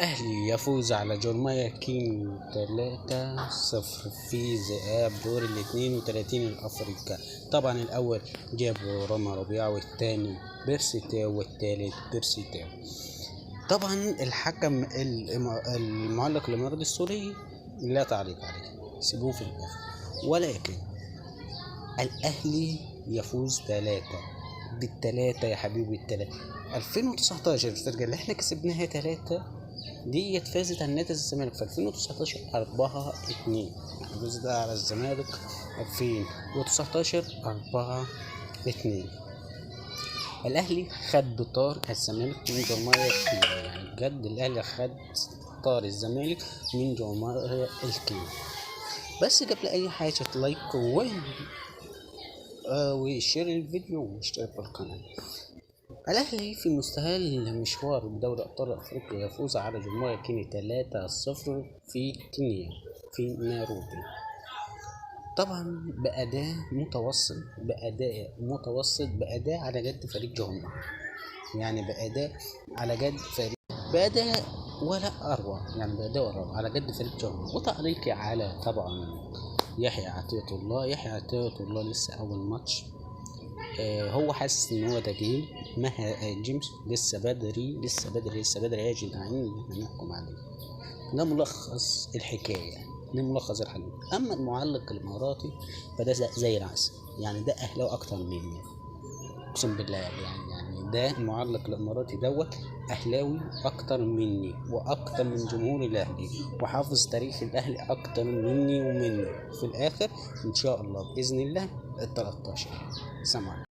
الأهلي يفوز على جور ماهيا الكيني 3-0 في ذهاب دور 32 الأفريقيا. طبعا الأول جابوا رامي ربيعة، والثاني بيرسي تاو، والثالث بيرسي تاو. طبعا الحكم المعلق الإماراتي السوري لا تعليق عليه، سيبوه في الآخر. ولكن الأهلي يفوز 3-3 يا حبيبي، التلاتة. 2019 الفرقة اللي احنا كسبناها 3 ديت فازت على نادي الزمالك في 2019 4-2، يعني فازت على الزمالك 2019 4-2. الأهلي خد بطار الزمالك من جور ماهيا الكيني، يعني بجد الأهلي خد طار الزمالك من جور ماهيا الكيني. بس قبل أي حاجة like و share الفيديو واشترك في القناة. الأهلي في مستهل مشوار بدوري أبطال أفريقيا يفوز على جور ماهيا الكيني 3-0 في كينيا في نيروبي. طبعا بأداء متوسط، بأداء متوسط، بأداء على جد فريق جور ماهيا، يعني بأداء على جد فريق، بأداء ولا أروع، يعني بأداء ولا أروع على جد فريق جور ماهيا. وتعليقي على طبعا يحيى عطية الله، يحيى عطية الله لسه أول ماتش، هو حاسس إن هو ده جيل ما جيمس، لسه بدري لسه بدري لسه بدري يا جدعان إن احنا نحكم عليه. ده ملخص الحكاية، يعني ده ملخص الحديث. أما المعلق الإماراتي فده زي العسل، يعني ده أهلاوي أكتر مني أقسم بالله، يعني ده المعلق الإماراتي دوت أهلاوي أكتر مني وأكتر من جمهور الأهلي، وحافظ تاريخ الأهلي أكتر مني ومني. في الآخر إن شاء الله بإذن الله 13. سلام عليكم.